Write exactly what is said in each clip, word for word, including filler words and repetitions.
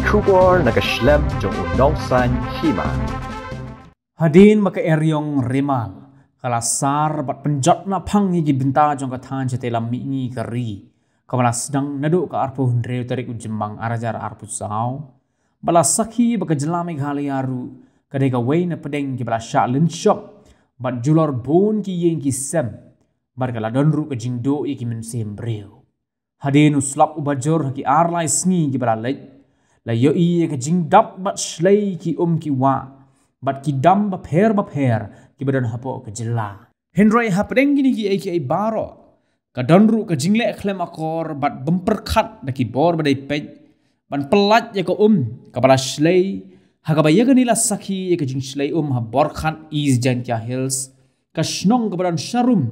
Khubor na ka shlem jong u nongsan hima. Hadien ba ka eriong Remal ka la sar bad pynjot na phang ïa ki bynta jong ka thaiñ shatei lam mihngi ka ri, kaba la sdang naduh ka arphew hynriew tarik u Jymmang ar hajar arphew saw, ba la sakhi ba ka jylla Meghalaya ruh ka dei kawei na pdeng kiba la shah lynshop bad julor bun ki ïing ki sem, bad ka la don ruh ka jingduh ïa ki mynsiem briew. Hadien u slap uba jur ha ki ar lai sngi kiba la leit, la ïohi ïa ka jingdap bad shlei ki um ki wah bad ki dam bapher bapher kiba don hapoh ka jylla. Hynrei hapdeng kine kiei kiei baroh, ka don ruh ka jingleh khlem akor bad bym pyrkhat da ki bor ba dei peit ban pyllait ïa ka um kaba la shlei, ha kaba ïa kane la sakhi ïa ka jingshlei um ha Borkhat, East Jaintia Hills, ka shnong kaba don sharum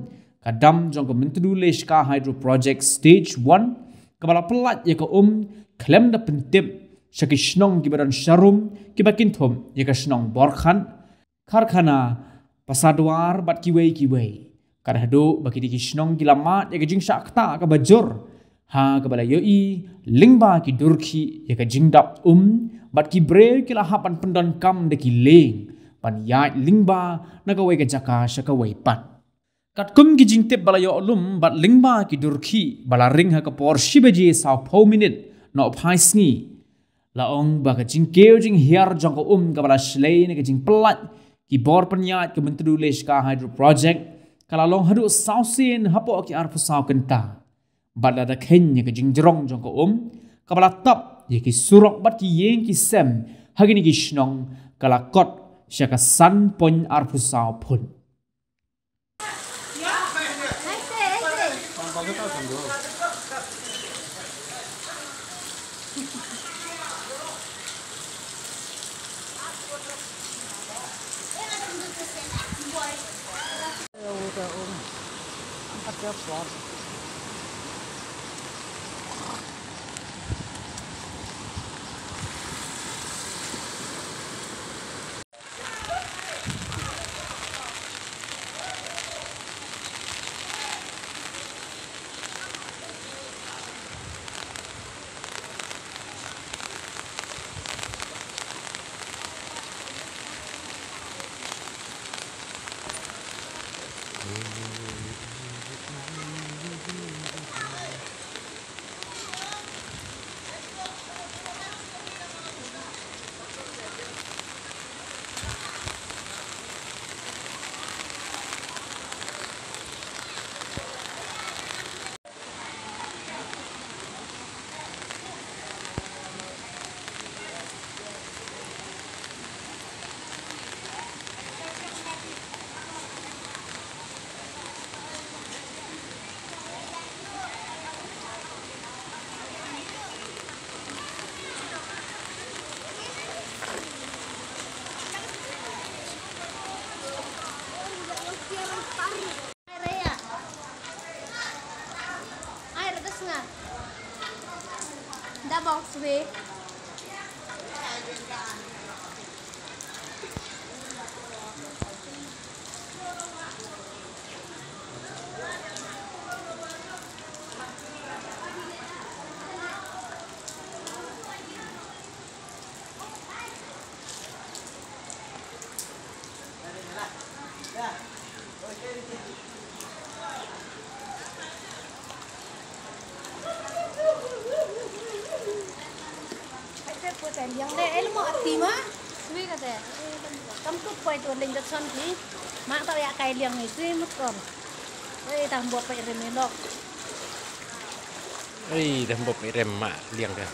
ka dam jong ka Myntdu Leshka Hydro Project Stage one, kaba la pyllait ïa ka um khlem da pyntip sha ki shnong kiba don sharum, kiba kynthup ïa ka shnong Borkhat, Kharkhana, Pasadwar bad kiwei kiwei. Kat haduh ba kine ki shnong ki la mad ïa ka jingshah ktah kaba jur, ha kaba la ïohi lyngba ki dur khih ïa ka jingdap um, bad ki briew ki la hap ban pyndonkam da ki lieng ban ïaid lyngba na kawei ka jaka sha kawei pat. Katkum ki jingtip ba la ïoh lum bad lyngba ki dur khih ba la ring ha ka por shi baje sawphew minit nohphai sngi, la ong ba ka jingkiew jinghiar jong ka um kaba la shlei na ka jingpyllait ki bor pynïaid ka Myntdu Leshka Hydro Project ka la long haduh saw sien hapoh ki arphew saw kynta. Bad lada kheiñ ïa ka jingjrong jong ka um, kaba la tap ïa ki surok bad ki ïing ki sem ha kine ki shnong, ka la kot sha ka san point arphew saw phut. Ai, rada snga. Da box we. Poi te liang de, eh, mo ati ma. Sui ka te. Kam tu poi tu ling da son ki. Ma tau ya kai liang ni sui mut kon. Oi, tam bot poi rem ni nok. Oi, tam bot poi rem ma liang ka.